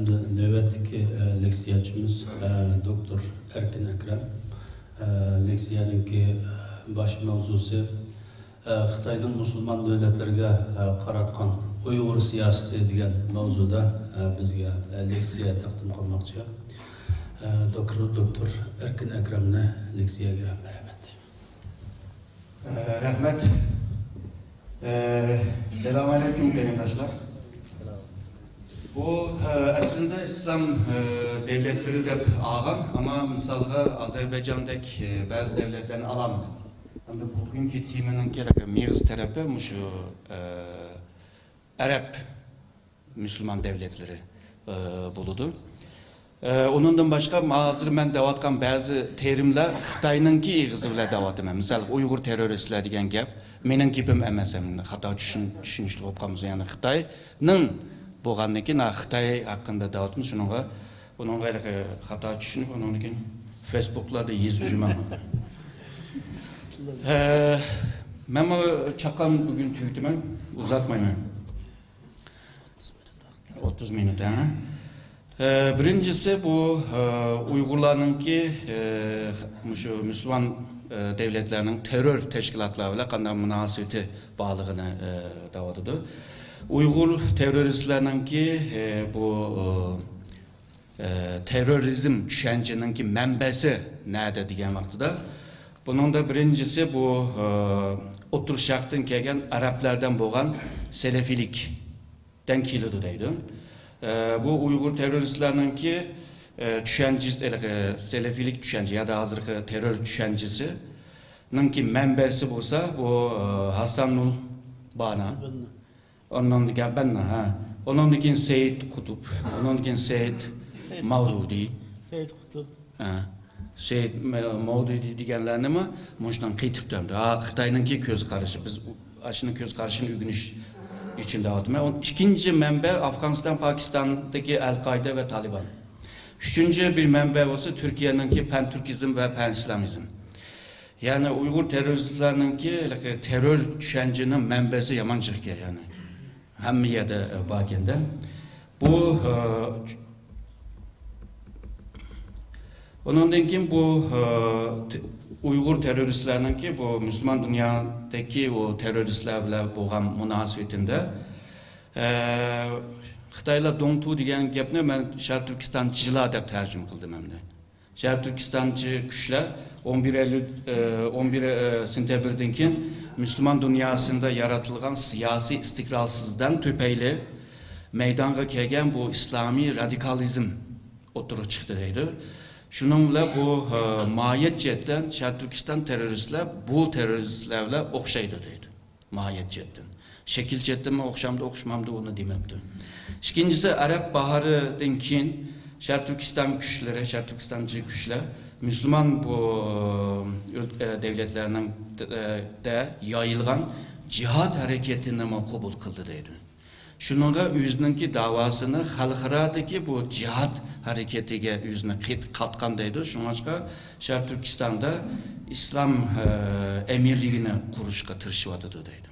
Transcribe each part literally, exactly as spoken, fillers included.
نۆۋەتتىكى، ئە، لېكسىيەچىمىز، ئە، دوكتور ئەركىن ئەكرەم. ئە، لېكسىيەنىڭكى، ئە، باش ماۋزۇسى، ئە، خىتاينىڭ مۇسۇلمان دۆلەتلىرىگە، ئە، قاراتقان ئۇيغۇر سىياسىتى دېگەن ماۋزۇدا، ئە، بىزگە، ئە، لېكسىيە تەقدىم قىلماقچى. ئە، دوكتور، دوكتور ئەركىن ئەكرەمنى لېكسىيەگە مەرھەمەت دەيمەن. ئە، رەھمەت. ئە، سالام ئەلەيكۇم، قېرىنداشلار. بۇ، ئە، ئەسلىندە ئىسلام، ئە، دەۋلەتلىرى دەپ ئالغان، ئەمما مىسالغا ئازەربەيجاندەك، ئە، بەزى دەۋلەتلەرنى ئالالمىدۇم. ئەمدى بۇ كۈنكى تېمىنىڭكى مېغىز تەرىپى مۇشۇ، ئە، ئەرەب مۇسۇلمان دەۋلەتلىرى، ئە، بولىدۇ. ئە، ئۇنىڭدىن باشقا، ھازىر مەن دەۋاتقان بەزى تېرىملار خىتاينىڭكى ئېغىزى بىلەن دەۋاتىمەن. مىسال، ئۇيغۇر تېررورىستلار دېگەن گەپ مېنىڭ گېپىم ئەمەس، ھەم خاتا چۈشىن-، چۈشىنىشلىك بولۇپ قالمىسۇن. يەنى خىتاينىڭ بولغاندىن كېيىن، ھا، خىتاي ھەققىدە دەۋاتىمىز، شۇنىڭغا، ئۇنىڭغا ھېلىقى خاتا چۈشىنىپ، ئۇنىڭدىن كېيىن فېيسبۇكلاردا يېزىپ يۈرمەڭ. ئە، مەنمۇ چاققان بۈگۈن تۈگىتىمەن، ئۇزاتمايمەن. ئوتتۇز مىنۇت، ھە؟ ئە، بىرىنچىسى بۇ، ئە، ئۇيغۇرلارنىڭكى، ئە، مۇشۇ مۇسۇلمان، ئە، دەۋلەتلەرنىڭ تېررور تەشكىلاتلار بىلەن قانداق مۇناسىۋىتى بارلىقىنى، ئە، دەۋاتىدۇ. ئۇيغۇر تېررورىستلارنىڭكى، ئە، بۇ، ئە، ئە، تېررورىزم چۈشەنچىنىڭكى مەنبەسى نەدە دېگەن ۋاقتىدا، بۇنىڭدا بىرىنچىسى بۇ، ئە، ئوتتۇرا شەرقتىن كەلگەن ئەرەبلەردىن بولغان سەلەفىيلىكتىن كېلىدۇ دەيدۇ. ئە، بۇ ئۇيغۇر تېررورىستلارنىڭكى، ئە، چۈشەنچىسى، ھېلىقى سەلەفىيلىك چۈشەنچە يا دا ھازىرقى تېررور چۈشەنچىسىنىڭكى مەنبەسى بولسا، بۇ، ئە، ھاسسان نۇر بانا. ئۇنىڭدىن كېيىن بەننا، ھە. ئۇنىڭدىن كېيىن سەيىد قۇتۇپ، ئۇنىڭدىن كېيىن سەيىد ماۋدۇدى. سەيىد قۇتۇپ. ھە. سەيىد مە-، ماۋدۇدى دېگەنلەرنىمۇ مۇشۇنىڭ قېتىپ دەمدى. ھا، خىتاينىڭكى كۆز قارىشى. بىز ئۇ-، ئاشۇنىڭ كۆز قارىشىنى ئۆگىنىش ئۈچۈن دەۋاتىمەن. ئون ئىككىنچى مەنبە ئافغانىستان، پاكىستاندىكى ئەل-قائىدە ۋە تالىبان. ئۈچىنچى بىر مەنبە بولسا تۈركىيەنىڭكى پەن تۈركىزم ۋە پەن ئىسلامىزم. يەنى ئۇيغۇر تېررورىستلارنىڭكى تېررور چۈشەنچىنىڭ مەنبەسى يامان جىق ئىكەن، يەنى ھەممە يەردە بار ئىكەندە. بۇ، ئە، ئۇنىڭدىن كېيىن بۇ، ئە، تې-، ئۇيغۇر تېررورىستلارنىڭكى بۇ مۇسۇلمان دۇنيادىكى ئۇ تېررورىستلار بىلەن بولغان مۇناسىۋىتىندە، ئە، خىتايلار دۇڭتۇ دېگەن گەپنى مەن شەرقىي تۈركىستان جىلا دەپ تەرجىمە قىلدىم ئەمدى. شەرقىي تۈركىستانچى كۈچلەر ئون بىر ئەيلۈل، ئە، ئون بىر، ئە، سېنتەبىردىن كېيىن مۇسۇلمان دۇنياسىندا يارىتىلغان سىياسىي ئىستىقرارسىزلىق تۈپەيلى مەيدانغا كەلگەن بۇ ئىسلامىي رادىكالىزم ئوتتۇرىغا چىقتى دەيدۇ. شۇنىڭ بىلەن بۇ، ئە، ماھىيەت جەھەتتىن شەرقىي تۈركىستان تېررورىستلار بۇ تېررورىستلار بىلەن ئوخشايدۇ دەيدۇ. ماھىيەت جەھەتتىن. شەكىل جەھەتتىنمۇ ئوخشامدۇ، ئوخشىمامدۇ، ئۇنى دېمەپتۇ. ئىككىنچىسى، ئەرەب باھارىدىن كېيىن شەرقىي تۈركىستان كۈچلىرى، شەرقىي تۈركىستانچى كۈچلەر مۇسۇلمان بۇ، ئۆل-، ئە، دەۋلەتلەرنىڭ، ئە، دە يايىلغان جىھاد ھەرىكىتىنىمۇ قوبۇل قىلدى دەيدۇ. شۇنىڭغا ئۆزىنىڭكى داۋاسىنى خەلقئارادىكى بۇ جىھاد ھەرىكىتىگە ئۆزىنى قېت-، قاتقان دەيدۇ. شۇڭلاشقا شەرقىي تۈركىستاندا ئىسلام، ئە، ئەمىرلىكىنى قۇرۇشقا تىرىشىۋاتىدۇ دەيدۇ.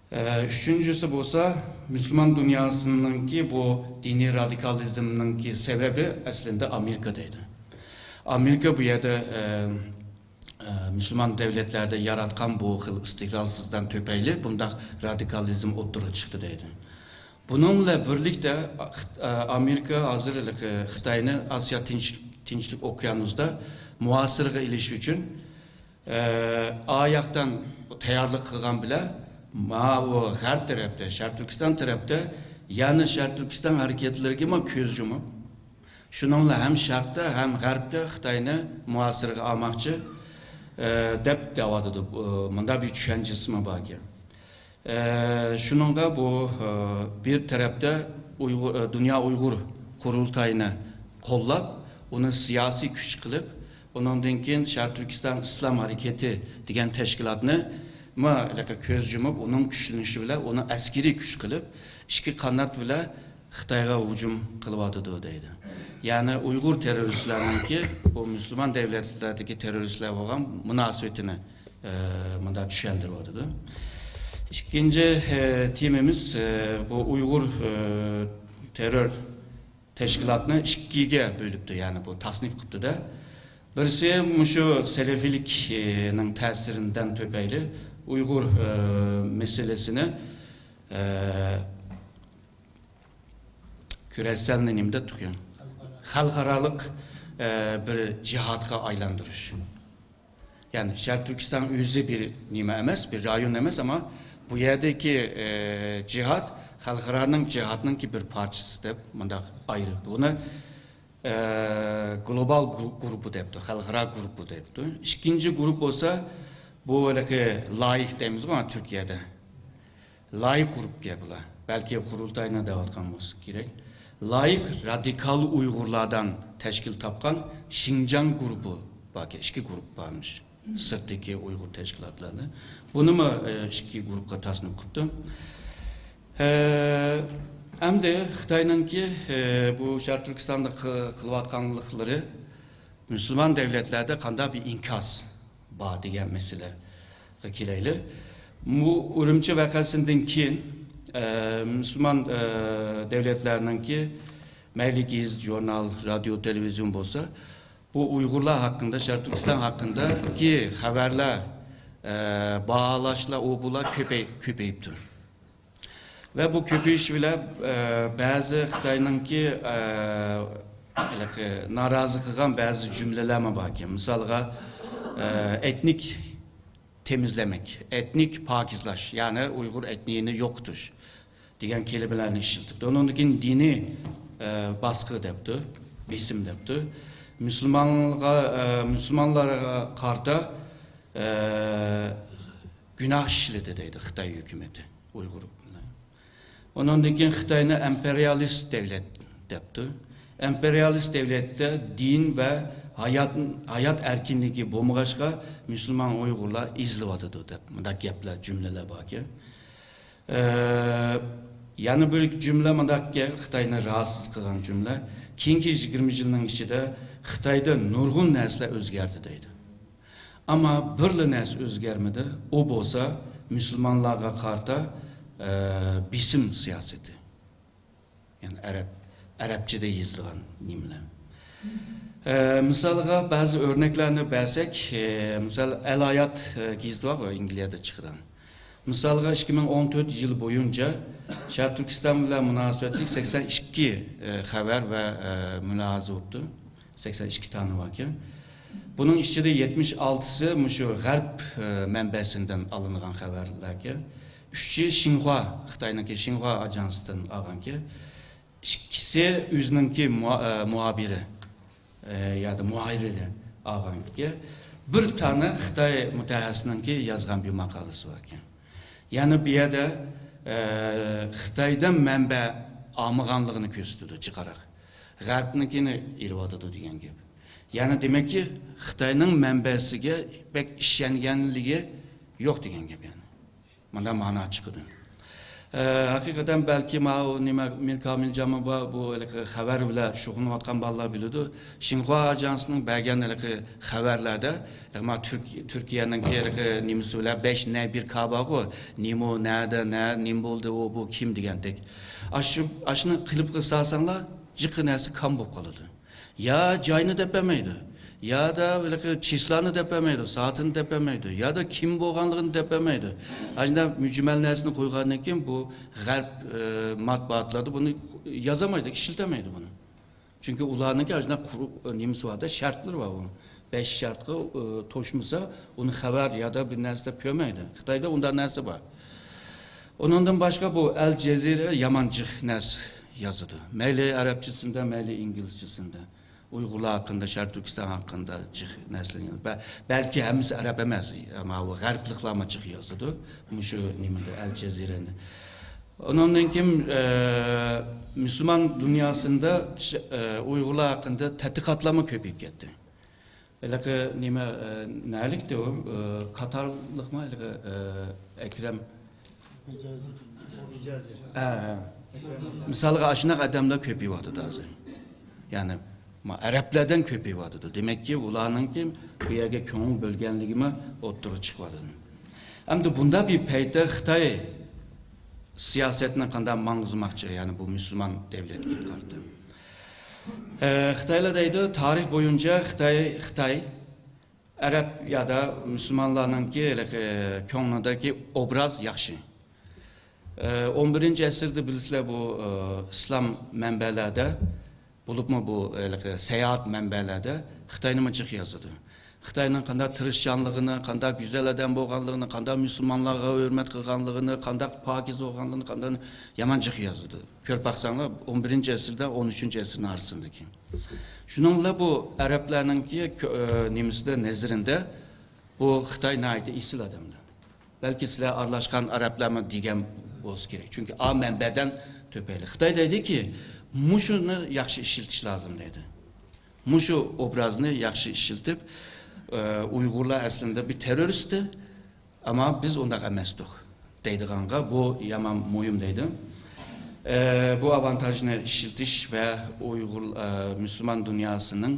ئە، ئۈچىنچىسى بولسا، مۇسۇلمان دۇنياسىنىڭكى بۇ دىنىي رادىكالىزمنىڭكى سەۋەبى ئەسلىندە ئامېرىكا دەيدۇ. ئامېرىكا بۇ يەردە، ئە، ئە، مۇسۇلمان دەۋلەتلەردە ياراتقان بۇ خىل ئىستىقرارسىزلىق تۈپەيلى بۇنداق رادىكالىزم ئوتتۇرىغا چىقتى دەيدۇ. بۇنىڭ بىلەن بىرلىكتە، ئە، ئامېرىكا ھازىر، ئە، خىتاينى ئاسىيا تىنچ-، تىنچلىق ئوكيانۇسىدا مۇھاسىرىگە ئېلىش ئۈچۈن، ئە، ئا ياقتىن تەييارلىق قىلغان بىلەن، ماۋۇ غەرب تەرەپتە، شەرقىي تۈركىستان تەرەپتە، يەنى شەرقىي تۈركىستان ھەرىكەتلىرىگىمۇ كۆز يۇمۇپ، شۇنىڭ بىلەن ھەم شەرقتە، ھەم غەربتە خىتاينى مۇھاسىرىگە ئالماقچى، ئە، دەپ دەۋاتىدۇ. ئە، مۇنداق بىر چۈشەنچىسىمۇ باركەن. ئە، شۇنىڭغا بۇ، ئە، بىر تەرەپتە ئۇيغۇر، ئە، دۇنيا ئۇيغۇر قۇرۇلتايىنى قوللاپ، ئۇنى سىياسىي كۈچ قىلىپ، ئۇنىڭدىن كېيىن شەرقىي تۈركىستان ئىسلام ھەرىكىتى دېگەن تەشكىلاتنى ما، ھېلىقى كۆز يۇمۇپ، ئۇنىڭ كۈچلىنىشى بىلەن ئۇنى ئەسكىرىي كۈچ قىلىپ، ئىككى قانات بىلەن خىتايغا ھۇجۇم قىلىۋاتىدۇ دەيدۇ. يەنى ئۇيغۇر تېررورىستلارنىڭكى بۇ مۇسۇلمان دەۋلەتلەردىكى تېررورىستلار بولغان مۇناسىۋىتىنى، ئە، مۇنداق چۈشەندۈرۈۋاتىدۇ. ئىككىنچى، ئە، تېمىمىز، ئە، بۇ ئۇيغۇر، ئە، تېررور تەشكىلاتنى ئىككىگە بۆلۈپتۇ، يەنى بۇ تەسنىف قىپتۇ-دە. بىرسى مۇشۇ سەلەفىيلىكنىڭ تەسىرىدىن تۈپەيلى ئۇيغۇر، ئە، مەسىلىسىنى، ئە، كۈرەشسەلنى نېمە دەپتۇق يا؟ خەلقئارالىق، ئە، بىر جىھادقا ئايلاندۇرۇش. يەنى شەرقىي تۈركىستان ئۆزى بىر نېمە ئەمەس، بىر رايون ئەمەس، ئەمما بۇ يەردىكى، ئە، جىھاد خەلقئارانىڭ جىھادنىڭكى بىر پارچىسى دەپ مۇنداق ئايرىپ، بۇنى، ئە، گلوبال گۇ-، گۇرۇپپا دەپتۇ، خەلقئارا گۇرۇپپا دەپتۇ. ئىككىنچى گۇرۇپ بولسا، بۇ ھېلىقى لايىك دەيمىزغۇ، تۈركىيەدە. لايىك گۇرۇپپىكەن بۇلار. بەلكى قۇرۇلتاينى دەۋاتقان بولسا كېرەك. لايىك رادىكال ئۇيغۇرلاردىن تەشكىل تاپقان شىنجاڭ گۇرۇپپا باركەن، ئىككى گۇرۇپپا بارمىش. سىرتتىكى ئۇيغۇر تەشكىلاتلارنى. بۇنىمۇ، ئە، ئىككى گۇرۇپپا تەسنىم قىپتۇ. ئە، ئەمدى خىتاينىڭكى، ئە، بۇ شەرقىي تۈركىستاندا قى-، قىلىۋاتقانلىقلىرى مۇسۇلمان دەۋلەتلەردە قانداق بىر ئىنكاس بار دېگەن مەسىلىگە كېلەيلى. بۇ ئۈرۈمچى ۋەقەسىدىن كېيىن، ئە، مۇسۇلمان، ئە، دەۋلەتلەرنىڭكى مەيلى گېزىت، ژۇرنال، رادىيو، تېلېۋىزىيون بولسا، بۇ ئۇيغۇرلار ھەققىندە، شەرقىي تۈركىستان ھەققىدىكى خەۋەرلەر، ئە، باھالاشلار، ئۇ بۇلار كۆپەي-، كۆپىيىپ تۇر. ۋە بۇ كۆپىيىش بىلەن، ئە، بەزى خىتاينىڭكى، ئە، ھېلىقى نارازى قىلغان بەزى جۈملىلەرمۇ باركەن. مىسالغا، ئە، ئېتنىك تېمىزلىمەك، ئېتنىك پاكىزلاش، يەنى ئۇيغۇر ئېتنىكىنى يوقىتىش دېگەن كەلىمىلەرنى ئىشلىتىپتۇ. ئۇنىڭدىن كېيىن دىنىي، ئە، باسقۇ دەپتۇ، بېسىم دەپتۇ. مۇسۇلمانغا، ئە، مۇسۇلمانلارغا قارىتا، ئە، گۇناھ ئىشلىدى دەيدۇ خىتاي ھۆكۈمىتى ئۇيغۇر. ئۇنىڭدىن كېيىن خىتاينى ئىمپېرىيالىست دەۋلەت دەپتۇ. ئىمپېرىيالىست دەۋلەتتە دىن ۋە ھايات، ھايات ئەركىنلىكى بولمىغاچقا، مۇسۇلمان ئۇيغۇرلار ئېزىلىۋاتىدۇ دەپ مۇنداق گەپلەر، جۈملىلەر باركەن. ئە، يەنە بىر جۈملە مۇنداق گەپ، خىتاينى راھەتسىز قىلغان جۈملە. كېيىنكى يىگىرمە يىلنىڭ ئىچىدە خىتايدا نۇرغۇن نەرسىلەر ئۆزگەردى دەيدۇ. ئەمما بىرلا نەرسە ئۆزگەرمىدى. ئۇ بولسا مۇسۇلمانلارغا قارىتا، ئە، بېسىم سىياسىتى. يەنى ئەرەب، ئەرەبچىدە يېزىلغان نېمىلەر. ئە، مىسالغا بەزى ئۆرنەكلەرنى بەرسەك، ئە، مىسال، ئەل ھايات، ئە، گېزىتى بارغۇ، ئەنگلىيەدە چىقىدىغان. مىسالغا، ئىككى مىڭ ئون تۆت يىل بويىچە شەرقىي تۈركىستان بىلەن مۇناسىۋەتلىك سەكسەن ئىككى، ئە، خەۋەر ۋە، ئە، مۇلاھازە بوپتۇ. سەكسەن ئىككى دانە باركەن. بۇنىڭ ئىچىدە يەتمىش ئالتىسى مۇشۇ غەرب، ئە، مەنبەسىدىن ئالىنغان خەۋەرلەركەن. ئۈچى شىنخۇا، خىتاينىڭكى شىنخۇا ئاژانسىدىن ئالغانكەن. ئىككىسى ئۆزىنىڭكى مۇ-، ئە، مۇھابىرى، ئە، يادا مۇھەررىرى ئالغانكەن. بىر دانە خىتاي مۇتەخەسسىسىنىڭكى يازغان بىر ماقالىسى باركەن. يەنى بۇ يەردە، ئە، خىتايدىن مەنبە ئالمىغانلىقىنى كۆرسىتىدۇ جىقراق. غەربنىڭكىنى ئېلىۋاتىدۇ دېگەن گەپ. يەنى دېمەككى، خىتاينىڭ مەنبەسىگە بەك ئىشەنگەنلىكى يوق دېگەن گەپ يەنى. مۇنداق مانا چىقىدۇ. ئە، ھەقىقەتەن بەلكى ماۋۇ نېمە، مىر كامىلجانمۇ بار، بۇ ھېلىقى خەۋەر بىلەن شۇغۇللىنىۋاتقان بالىلار بىلىدۇ. شىنخۇا ئاژانسىنىڭ بەرگەن ھېلىقى خەۋەرلەردە، ئە، ما تۈرك-، تۈركىيەنىڭكى ھېلىقى نېمىسى بىلەن بەش نە بىر كا بارغۇ، نېمو، نەدە، نە، نېمە بولدى، ئۇ، بۇ، كىم دېگەندەك. ئاشۇ، ئاشۇنى قىلىپ قىلسالساڭلار، جىققا نەرسە كام بولۇپ قالىدۇ. يا جاينى دەپ بەرمەيدۇ، يا دا ھېلىقى چىسلانى دەپ بەرمەيدۇ، سائىتىنى دەپ بەرمەيدۇ، يا دا كىم بولغانلىقىنى دەپ بەرمەيدۇ. ئاشۇنداق مۈجمەل نەرسىنى قويغاندىن كېيىن، بۇ غەرب، ئە، مەتبۇئاتلاردا بۇنى يازالمايدۇ، ئىشلىتەلمەيدۇ بۇنى. چۈنكى ئۇلارنىڭكى ئاشۇنداق قۇرۇق، ئە، نېمىسى بار-دە، شەرتلىرى بار ئۇنىڭ. بەش شەرتقە، ئە، توشمىسا، ئۇنى خەۋەر يا دا بىر نەرسە دەپ كۆرمەيدۇ. خىتايدا ئۇنداق نەرسە بار. ئۇنىڭدىن باشقا بۇ ئەل جەزىرە يامان جىق نەرسە يازىدۇ. مەيلى ئەرەبچىسىندە، مەيلى ئىنگلىزچىسىندە. ئۇيغۇرلار ھەققىندە، شەرقىي تۈركىستان ھەققىندە جىق نەرسىلەر يازىدۇ. بە-، بەلكى ھەممىسى ئەرەب ئەمەس، ئەمما ئۇ غەربلىكلارمۇ جىق يازىدۇ. مۇشۇ نېمىدە، ئەل جەزىرەنى. ئۇنىڭدىن كېيىن، ئە، مۇسۇلمان دۇنياسىندا ش-، ئە، ئۇيغۇرلار ھەققىدە تەتقىقاتلارمۇ كۆپىيىپ كەتتى. ھېلىقى نېمە، ئە، نەلىكتى ئۇ، ئە، قاتارلىقمۇ ھېلىقى، ئە، ئەكرەم؟ ئىجازى. ئە، ئە. مىسالغا، ئاشۇنداق ئادەملەر كۆپىيىۋاتىدۇ ھازىر. يەنى، ما، ئەرەبلەردىن كۆپىيىۋاتىدۇ. دېمەككى، ئۇلارنىڭكى بۇ يەرگە كۆڭۈل بۆلگەنلىكىمۇ ئوتتۇرىغا چىقىۋاتىدۇ. ئەمدى بۇنداق بىر پەيتتە خىتاي سىياسەتنى قانداق ماڭغۇزماقچى، يەنى بۇ مۇسۇلمان دەۋلەتكە قارىتا؟ ئە، خىتايلار دەيدۇ، تارىخ بويىچە خىتاي، خىتاي، ئەرەب يادا مۇسۇلمانلارنىڭكى ھېلىقى كۆڭلىدىكى ئوبراز ياخشى. ئە، ئون بىرىنچى ئەسىردە بىلىسىلەر، بۇ، ئە، ئىسلام مەنبەلەردە، بولۇپمۇ بۇ ھېلىقى ساياھەت مەنبەلەردە خىتاينىمۇ جىق يازىدۇ. خىتاينىڭ قانداق تىرىشچانلىقىنى، قانداق گۈزەل ئادەم بولغانلىقىنى، قانداق مۇسۇلمانلارغا ھۆرمەت قىلغانلىقىنى، قانداق پاكىز بولغانلىقىنى، قانداق يامان جىق يازىدۇ. كۆرۈپ باقساڭلار، ئون بىرىنچى ئەسىردە ئون ئۈچىنچى ئەسىرنىڭ ئارىسىدىكى. شۇنىڭ بىلەن بۇ ئەرەبلەرنىڭكى كۆ-، ئە، نېمىسىدە، نەزىرىندە بۇ خىتاي ناھايىتى ئېسىل ئادەملەر. بەلكى سىلەر ئارىلاشقان ئەرەبلەرمۇ دېگەن بولسا كېرەك. چۈنكى ئا مەنبەدىن تۆپەيلى. خىتاي دەيدىكى، مۇشۇنى ياخشى ئىشلىتىش لازىم دەيدۇ. مۇشۇ ئوبرازنى ياخشى ئىشلىتىپ، ئە، ئۇيغۇرلار ئەسلىدە بىر تېررورىستى، ئەمما بىز ئۇنداق ئەمەستۇق دەيدىغانغا بۇ يامان مۇھىم دەيدۇ. ئە، بۇ ئاۋانتاژنى ئىشلىتىش ۋە ئۇيغۇر، ئە، مۇسۇلمان دۇنياسىنىڭ،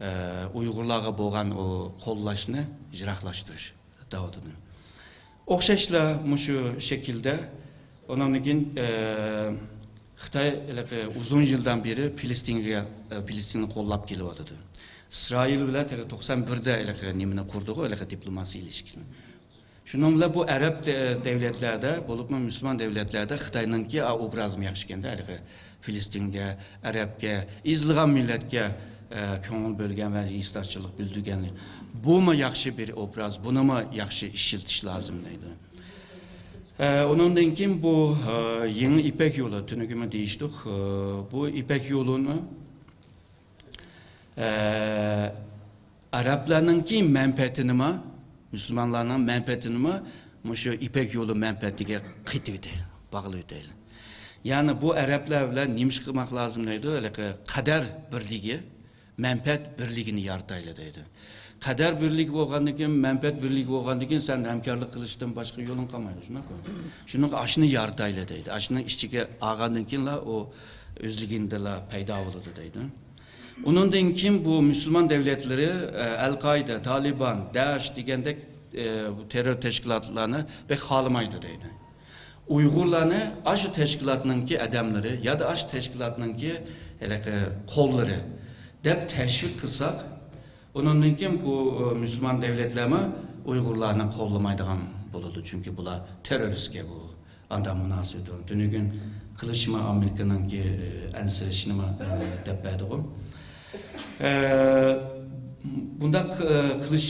ئە، ئۇيغۇرلارغا بولغان ئۇ قوللاشنى يىراقلاشتۇرۇش دەۋاتىدۇ. ئوخشاشلا مۇشۇ شەكىلدە، ئۇنىڭدىن كېيىن، ئە، خىتاي ھېلىقى ئۇزۇن يىلدىن بېرى پىلىستىنگە، ئە، پىلىستىننى قوللاپ كېلىۋاتىدۇ. ئىسرائىل بىلەن تېخى توقسان بىردە ھېلىقى نېمىنى قۇردىغۇ، ھېلىقى دىپلوماسىيە ئىلىشكىسىنى. شۇنىڭ بىلەن بۇ ئەرەب دە-، دەۋلەتلەردە، بولۇپمۇ مۇسۇلمان دەۋلەتلەردە خىتاينىڭكى ئا-، ئوبرازىمۇ ياخشى ئىكەندە، ھېلىقى فىلىستىنگە، ئەرەبكە، ئېزىلغان مىللەتكە، ئە، كۆڭۈل بۆلگەن ۋە ھېسداشچىلىق بىلدۈرگەن. بۇمۇ ياخشى بىر ئوبراز، بۇنىمۇ ياخشى ئىشلىتىش لازىم دەيدۇ. ئە، ئۇنىڭدىن كېيىن بۇ، ئە، يېڭى يىپەك يولى، تۈنۈگۈنمۇ دېيىشتۇق، ئە، بۇ يىپەك يولىنى، ئە، ئەرەبلەرنىڭكى مەنپەئەتىنىمۇ، مۇسۇلمانلارنىڭ مەنپەئەتىنىمۇ مۇشۇ يىپەك يولى مەنپەئەتىگە قېتىۋېتەيلى، باغلىۋېتەيلى. يەنى بۇ ئەرەبلەر بىلەن نېمە ئىش قىلماق لازىم دەيدۇ؟ ھېلىقى قەدەر بىرلىكى، مەنپەئەت بىرلىكىنى يارىتايلى دەيدۇ. قەدەر بىرلىكى بولغاندىن كېيىن، مەنپەئەت بىرلىكى بولغاندىن كېيىن سەن ھەمكارلىق قىلىشتىن باشقا يولۇڭ قالمايدۇ، شۇنداقمۇ؟ شۇنىڭغا ئاشۇنى يارىتايلى دەيدۇ. ئاشۇنىڭ ئىچىگە ئالغاندىن كېيىنلا ئۇ ئۆزلۈكىدىنلا پەيدا بولىدۇ دەيدۇ. ئۇنىڭدىن كېيىن بۇ مۇسۇلمان دەۋلەتلىرى، ئە، ئەل-قائىدە، تالىبان، دائىش دېگەندەك، ئە، بۇ تېررور تەشكىلاتلارنى بەك خالىمايدۇ دەيدۇ. ئۇيغۇرلارنى ئاشۇ تەشكىلاتنىڭكى ئادەملىرى يادا ئاشۇ تەشكىلاتنىڭكى ھېلىقى قوللىرى دەپ تەشۋىق قىلساق، ئۇنىڭدىن كېيىن بۇ، ئە، مۇسۇلمان دەۋلەتلەرمۇ ئۇيغۇرلارنى قوللىمايدىغان بولىدۇ، چۈنكى بۇلار تېررورىستكە بۇ ئانداق مۇناسىۋىتى بار. تۈنۈگۈن قىلىشمۇ ئامېرىكىنىڭكى، ئە، ئەنسىرىشىنىمۇ، ئە، دەپ بەردىغۇ. ئە، بۇنداق، ئە، قىلىش،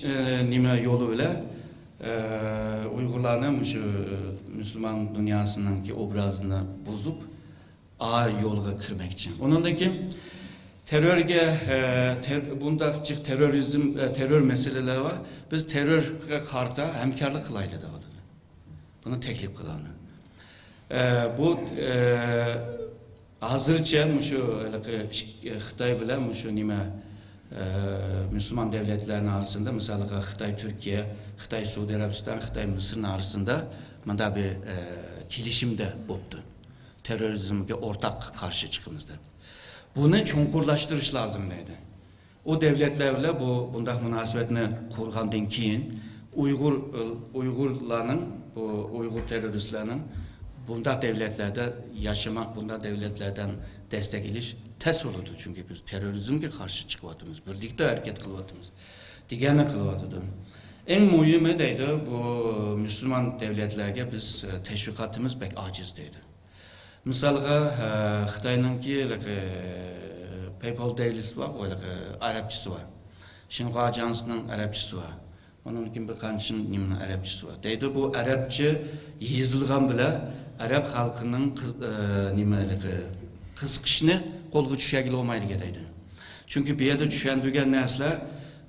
ئە، نېمە يولى بىلەن، ئە، ئۇيغۇرلارنى مۇشۇ، ئە، مۇسۇلمان دۇنياسىنىڭكى ئوبرازىنى بۇزۇپ، ئا يولغا كىرمەكچى. ئۇنىڭدىن كېيىن تېررورگە، ئە، تېر-، بۇنداق جىق تېررورىزم، ئە، تېررور مەسىلىلەر بار. بىز تېررورغا قارىتا ھەمكارلىق قىلايلى دەۋاتىدۇ. بۇنى تەكلىپ قىلىمەن. ئە، بۇ، ئە، ھازىرچە مۇشۇ ھېلىقى ئىك-، خىتاي بىلەن مۇشۇ نېمە، ئە، مۇسۇلمان دەۋلەتلەرنىڭ ئارىسىدا، مىسالىغا، خىتاي تۈركىيە، خىتاي سەئۇدى ئەرەبىستان، خىتاي مىسىرنىڭ ئارىسىدا مۇنداق بىر، ئە، كېلىشىمدە بوپتۇ. تېررورىزمگە ئورتاق قارشى چىقىمىز دەپ. بۇنى چوڭقۇرلاشتۇرۇش لازىم دەيدۇ. ئۇ دەۋلەتلەر بىلەن بۇ، بۇنداق مۇناسىۋەتنى قۇرغاندىن كېيىن، ئۇيغۇر، ئۇيغۇرلارنىڭ، بۇ ئۇيغۇر تېررورىستلارنىڭ بۇنداق دەۋلەتلەردە ياشىماق، بۇنداق دەۋلەتلەردىن دەستەك ئېلىش تەس بولىدۇ. چۈنكى بىز تېررورىزمگە قارشى چىقىۋاتىمىز، بىرلىكتە ھەرىكەت قىلىۋاتىمىز دېگەننى قىلىۋاتىدۇ. ئەڭ مۇھىمى دەيدۇ، بۇ مۇسۇلمان دەۋلەتلەرگە بىز، ئە، تەشۋىقاتىمىز بەك ئاجىز دەيدۇ. مىسالغا، ئە، خىتاينىڭكى ھېلىقى پەيپال دەيلىسى بار، ھېلىقى ئەرەبچىسى بار. شىنخۇا ئاژانسىنىڭ ئەرەبچىسى بار. ئۇنىڭدىن كېيىن بىر قانچە نېمىنىڭ ئەرەبچىسى بار. دەيدۇ، بۇ ئەرەبچە يېزىلغان بىلەن ئەرەب خەلقىنىڭ قىز-، ئە، نېمە ھېلىقى قىزىقىشىنى قولغا چۈشۈرگىلى بولمايدىكەن دەيدۇ. چۈنكى بۇ يەردە چۈشەندۈرگەن نەرسىلەر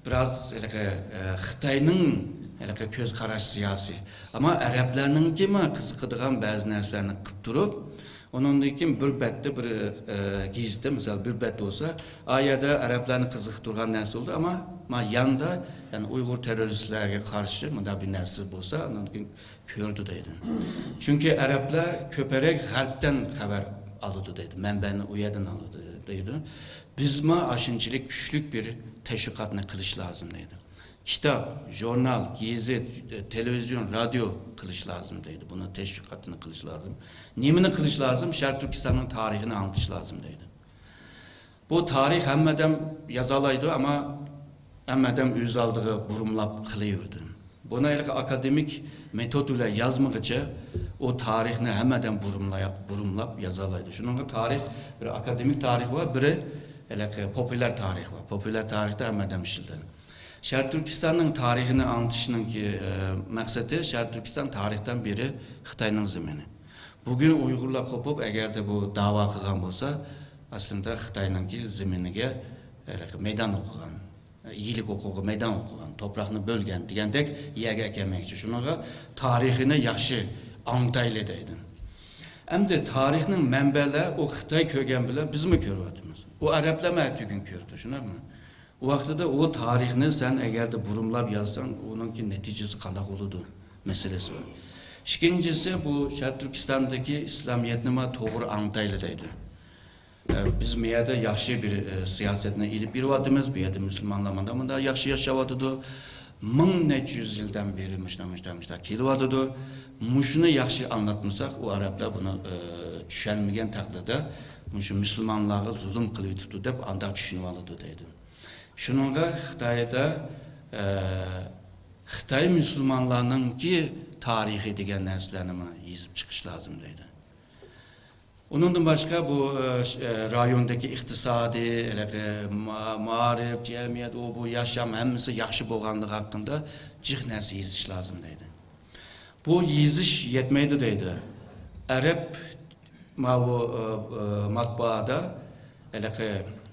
بىراز ھېلىقى، ئە، خىتاينىڭ ھېلىقى كۆز قاراش سىياسىي. ئەمما ئەرەبلەرنىڭكىمۇ قىزىقىدىغان بەزى نەرسىلەرنى قىلىپ تۇرۇپ، ئۇنىڭدىن كېيىن بىر بەتتە بىر، ئە، گېزىتتە، مىسال، بىر بەت بولسا، ئا يەردە ئەرەبلەرنى قىزىقتۇرغان نەرسە بولدى، ئەمما ما ياندا، يەنى ئۇيغۇر تېررورىستلەرگە قارشى مۇنداق بىر نەرسە بولسا، ئۇنىڭدىن كېيىن كۆرىدۇ دەيدۇ. چۈنكى ئەرەبلەر كۆپرەك غەربتىن خەۋەر ئالىدۇ دەيدۇ، مەنبەنى ئۇ يەردىن ئالىدۇ دەيدۇ. بىزمۇ ئاشۇنچىلىك كۈچلۈك بىر تەشۋىقاتنى قىلىش لازىم دەيدۇ. كىتاب، ژۇرنال، گېزىت، تېلېۋىزىيون، رادىيو قىلىش لازىم دەيدۇ. بۇنى تەشۋىقاتىنى قىلىش لازىم. نېمىنى قىلىش لازىم؟ شەرقىي تۈركىستاننىڭ تارىخىنى ئاڭلىتىش لازىم دەيدۇ. بۇ تارىخ ھەممە ئادەم يازالايدۇ، ئەمما ھەممە ئادەم ئۆز ئالدىغا بۇرۇملاپ قىلىۋېرىدۇ. بۇنى ھېلىقى ئاكادېمىك مېتود بىلەن يازمىغىچە، ئۇ تارىخنى ھەممە ئادەم بۇرۇملايا-، بۇرۇملاپ يازالايدۇ. شۇنىڭغا تارىخ، بىر ئاكادېمىك تارىخ بار، بىرى ھېلىقى پوپۇليار تارىخ بار. پوپۇليار تارىختا ھەممە ئادەم ئىشلىتىدۇ. شەرقىي تۈركىستاننىڭ تارىخىنى ئاڭلىتىشنىڭكى، ئە، مەقسىتى، شەرقىي تۈركىستان تارىختىن بېرى خىتاينىڭ زېمىنى. بۈگۈن ئۇيغۇرلار قوپۇپ، ئەگەردە بۇ داۋا قىلغان بولسا، ئەسلىدە خىتاينىڭكى زېمىنىگە، ھېلىقى مەيدان ئوقۇغان، ئىگىلىك ھوقۇقىغا مەيدان ئوقۇغان، توپراقنى بۆلگەن دېگەندەك يەرگە ئەكەلمەكچى. شۇنىڭغا تارىخىنى ياخشى ئاڭلىتايلى دەيدۇ. ئەمدى تارىخنىڭ مەنبەلەر ئۇ خىتاي كۆرگەن بىلەن بىزمۇ كۆرۈۋاتىمىز. ئۇ ئەرەبلەرمۇ ئەتىگۈن كۆردى، شۇنداقمۇ؟ ئۇ ۋاقتىدا ئۇ تارىخنى سەن ئەگەردە بۇرۇملاپ يازساڭ، ئۇنىڭكى نەتىجىسى قانداق بولىدۇ مەسىلىسى بار. ئىككىنچىسى، بۇ شەرقىي تۈركىستاندىكى ئىسلامىيەتنىمۇ توغرا ئاڭلىتايلى دەيدۇ. ئە، بىز مۇ يەردە ياخشى بىر، ئە، سىياسەتنى ئېلىپ بېرىۋاتىمىز، بۇ يەردە مۇسۇلمانلار مۇنداق، مۇنداق ياخشى ياشاۋاتىدۇ، مىڭ نەچچە يۈز يىلدىن بېرى مۇشۇنداق، مۇشۇنداق، مۇشۇنداق كېلىۋاتىدۇ. مۇشۇنى ياخشى ئاڭلاتمىساق، ئۇ ئەرەبلەر بۇنى، ئە، چۈشەنمىگەن تەقدىردە، مۇشۇ مۇسۇلمانلارغا زۇلۇم قىلىۋېتىپتۇ دەپ ئانداق چۈشىنىۋالىدۇ دەيدۇ. شۇنىڭغا خىتايدا، ئە، خىتاي مۇسۇلمانلارنىڭكى تارىخى دېگەن نەرسىلەرنىمۇ يېزىپ چىقىش لازىم دەيدۇ. ئۇنىڭدىن باشقا بۇ، ئە، ش-، ئە، رايوندىكى ئىقتىسادىي، ھېلىقى ما-، مائارىپ، جەمئىيەت، ئۇ بۇ ياشام ھەممىسى ياخشى بولغانلىقى ھەققىدە جىق نەرسە يېزىش لازىم دەيدۇ. بۇ يېزىش يەتمەيدۇ دەيدۇ. ئەرەب ماۋۇ، ئە، ئە، ماتبۇئادا ھېلىقى،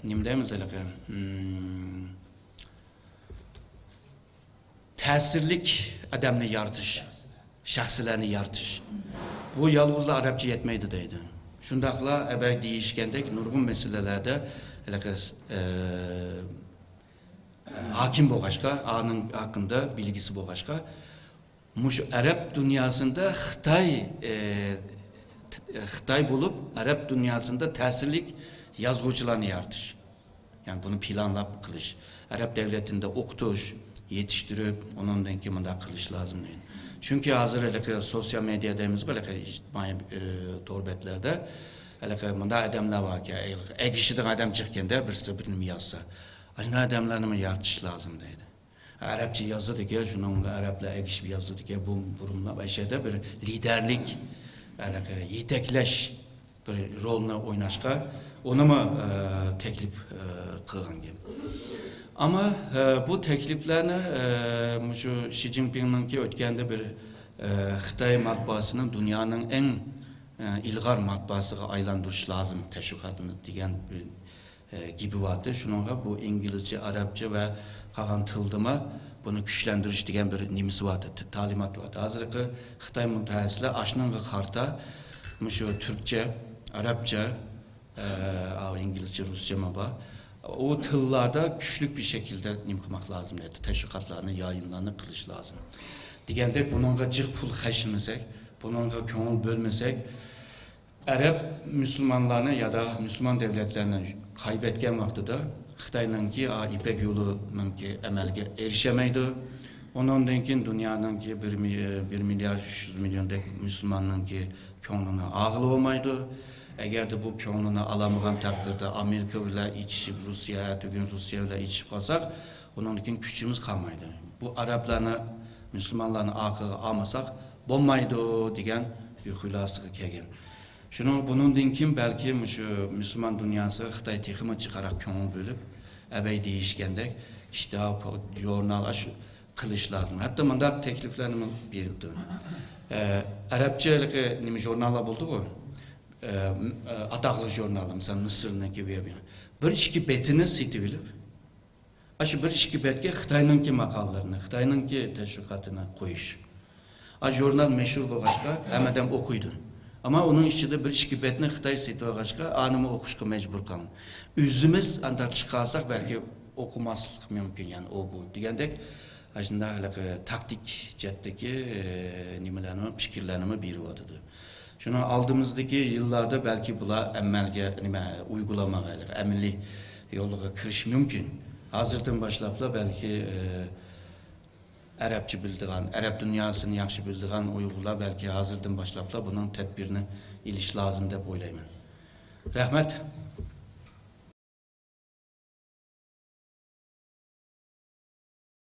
نېمە دەيمىز ھېلىقى، ھىم، تەسىرلىك ئادەمنى يارىتىش، شەخسلەرنى يارىتىش. بۇ يالغۇزلا ئەرەبچە يەتمەيدۇ دەيدۇ. شۇنداقلا ئەبەي دېيىشكەندەك نۇرغۇن مەسىلىلەردە ھېلىقى، ئە، ھاكىم بولغاچقا، ئانىڭ ھەققىدە بىلگىسى بولغاچقا، مۇشۇ ئەرەب دۇنياسىندا خىتاي، ئە، ت-، خىتاي بولۇپ، ئەرەب دۇنياسىندا تەسىرلىك يازغۇچىلارنى يارىتىش. يەنى بۇنى پىلانلاپ قىلىش. ئەرەب دەۋلىتىدە ئوقۇتۇش، يېتىشتۈرۈپ، ئۇنىڭدىن كېيىن مۇنداق قىلىش لازىم دەيدۇ. چۈنكى ھازىر ھېلىقى سوتسىيال مېدىيا دەيمىزغۇ، ھېلىقى ئىجتىمائىي، ئە، تور بەتلەردە ھېلىقى مۇنداق ئادەملەر باركەن، ئەگىشىدىغان ئادەم جىقكەندە، بىرسى بىر نېمە يازسا، ئاشۇنداق ئادەملەرنىمۇ يارىتىش لازىم دەيدۇ. ئەرەبچە يازىدىكەن، شۇنىڭ بىلەن ئەرەبلەر ئەگىشىپ يازىدىكەن، بۇ بۇرۇنلار ئەشەدە بىر لىدەرلىك، ھېلىقى يېتەكلەش بىر رولنى ئويناشقا، ئۇنىمۇ، ئە، تەكلىپ، ئە، قىلغان گەپ. ئەمما، ئە، بۇ تەكلىپلەرنى، ئە، مۇشۇ شى جىنپىڭنىڭكى ئۆتكەندە بىر، ئە، خىتاي ماتبۇئاتىنىڭ دۇنيانىڭ ئەڭ، ئە، ئىلغار ماتبۇئاتىغا ئايلاندۇرۇش لازىم تەشۋىقاتنى دېگەن بىر ئە، گېپى بارتى. شۇنىڭغا بۇ ئىنگلىزچە، ئەرەبچە ۋە قالغان تىلدىمۇ بۇنى كۈچلەندۈرۈش دېگەن بىر نېمىسى بارتى، ت-، تالىمات بارتى. ھازىرقى خىتاي مۇتەخەسسىسلەر ئاشۇنىڭغا قارىتا مۇشۇ تۈركچە، ئەرەبچە، ئە، ئا، ئىنگلىزچە، رۇسچە ما بار. ئۇ تىللاردا كۈچلۈك بىر شەكىلدە نېمە قىلماق لازىم دەيدۇ، تەشۋىقاتلارنى، يايىنلارنى قىلىش لازىم. دېگەندەك، بۇنىڭغا جىق پۇل خەجلىمىسەك، بۇنىڭغا كۆڭۈل بۆلمىسەك، ئەرەب مۇسۇلمانلارنى يادا مۇسۇلمان دەۋلەتلەرنى قايبەتكەن ۋاقتىدا خىتاينىڭكى، ئا، يىپەك يولىنىڭكى ئەمەلگە ئېرىشەلمەيدۇ. ئۇنىڭدىن كېيىن دۇنيانىڭكى بىر مىل-، بىر مىليارد ئۈچ يۈز مىليوندەك مۇسۇلماننىڭكى كۆڭلىنى ئالغىلى بولمايدۇ. ئەگەردە بۇ كۆڭلىنى ئالالمىغان تەقدىردە ئامېرىكا بىلەن ئېچىشىپ، روسىيە، ئەتىگۈن روسىيە بىلەن ئېچىشىپ قالساق، ئۇنىڭدىن كېيىن كۈچىمىز قالمايدۇ. بۇ ئەرەبلەرنى، مۇسۇلمانلارنى ئارقىغا ئالمىساق بولمايدۇ دېگەن بىر خۇلاسىگە كەلگەن. شۇنىڭ، بۇنىڭدىن كېيىن بەلكى مۇشۇ مۇسۇلمان دۇنياسىغا خىتاي تېخىمۇ جىقراق كۆڭۈل بۆلۈپ، ئەبەي دېيىشكەندەك، كىتاب، ژۇرنال، ئاشۇ قىلىش لازىم. ھەتتا مۇنداق تەكلىپلەرنىمۇ بېرىپتۇ. ئە، ئەرەبچە ھېلىقى نېمە ژۇرناللار بولدىغۇ؟ ئە، ئاتاقلىق ژۇرناللار، مىسال، مىسىرنىڭكى، بىر ئىككى بېتىنى سېتىۋېلىپ، ئاشۇ بىر ئىككى بەتكە خىتاينىڭكى ماقالىلىرىنى، خىتاينىڭكى تەشۋىقاتىنى قويۇش. ئا، ژۇرنال مەشھۇر بولغاچقا، ھەممە ئادەم ئوقۇيدۇ. ئەمما ئۇنىڭ ئىچىدە بىر ئىككى بەتنى خىتاي سېتىۋالغاچقا، ئانىمۇ ئوقۇشقا مەجبۇر قالدى. ئۆزىمىز ئانداق چىقارساق، بەلكى ئوقۇماسلىق مۇمكىن، يەنى ئۇ بۇ دېگەندەك، ئاشۇنداق ھېلىقى تاكتىك جەھەتتىكى، ئە، نېمىلەرنىمۇ، پىكىرلەرنىمۇ بېرىۋاتىدۇ. شۇنىڭ ئالدىمىزدىكى يىللاردا بەلكى بۇلار ئەمەلگە، نېمە، ئۇيغۇلانمىغا، ئەمەلىي يولغا كىرىشى مۇمكىن. ھازىردىن باشلاپلا بەلكى، ئە، ئەرەبچە بىلىدىغان، ئەرەب دۇنياسىنى ياخشى بىلىدىغان ئۇيغۇرلار بەلكى ھازىردىن باشلاپلا بۇنىڭ تەدبىرىنى ئېلىشى لازىم دەپ ئويلايمەن. رەھمەت.